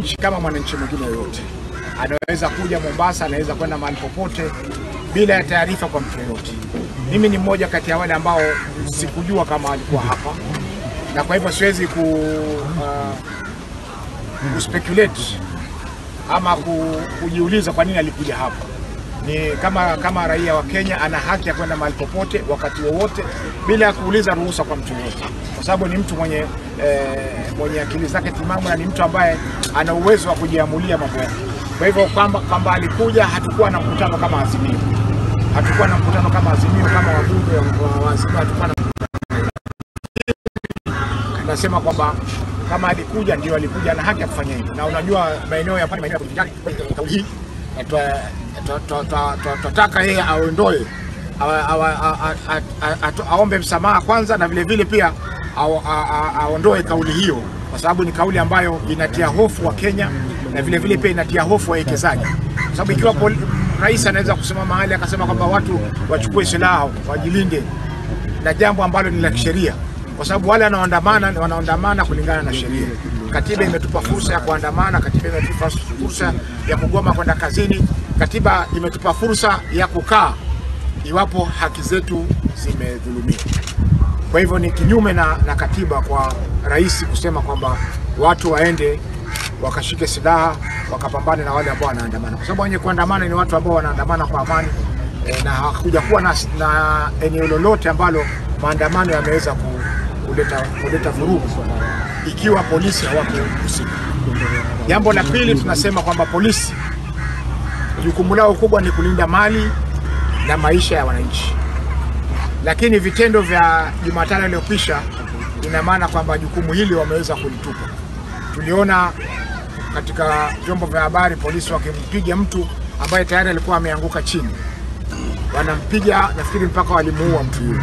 Mwananchi kama mwananchi mwingine yoyote anaweza kuja Mombasa, anaweza kwenda mahali popote bila ya taarifa kwa mtu yoyote. Mimi ni mmoja kati ya wale ambao sikujua kama alikuwa hapa, na kwa hivyo siwezi ku speculate ama kujiuliza kwa nini alikuja hapa. Ni kama raia wa Kenya ana haki ya kwenda mahali popote wakati wowote bila ya kuuliza ruhusa kwa mtu yoyote, kwa sababu ni mtu mwenye akili zake timamu na ni mtu ambaye ana uwezo wa kujiamulia mambo yake. Kwa hivyo kwamba alikuja, hatukuwa na mkutano kama Azimio. Hatukuwa na mkutano kama Azimio, kama wabunge wa Azimio hatukuwa na mkutano. Nasema kwamba kama alikuja ndio alikuja na haki ya kufanya hivyo. Na unajua maeneo ya pale, maeneo ya kujivinjari, kauli hii tunataka yeye aondoe, aombe msamaha kwanza, na vile vile pia aondoe kauli hiyo, kwa sababu ni kauli ambayo inatia hofu wa Kenya na vile vile pia inatia hofu wawekezaji. Kwa sababu ikiwa rais anaweza kusema mahali akasema kwamba watu wachukue silaha wajilinde, na jambo ambalo ni la kisheria, kwa sababu wale wanaandamana kulingana na sheria. Katiba imetupa fursa ya kuandamana, katiba imetupa fursa ya kugoma kwenda kazini, katiba imetupa fursa ya kukaa iwapo haki zetu zimedhulumiwa. Kwa hivyo ni kinyume na katiba kwa rais kusema kwamba watu waende wakashike silaha wakapambane na wale ambao wanaandamana, kwa sababu wenye kuandamana ni watu ambao wanaandamana kwa amani, na hakuja kuwa na eneo lolote ambalo maandamano yameweza kuleta vurugu ikiwa polisi hawakuhusika. Jambo la pili, tunasema kwamba polisi jukumu lao kubwa ni kulinda mali na maisha ya wananchi. Lakini vitendo vya Jumatano iliyopita ina maana kwamba jukumu hili wameweza kulitupa. Tuliona katika vyombo vya habari polisi wakimpiga mtu ambaye tayari alikuwa ameanguka chini. Wanampiga, nafikiri mpaka walimuua mtu yule.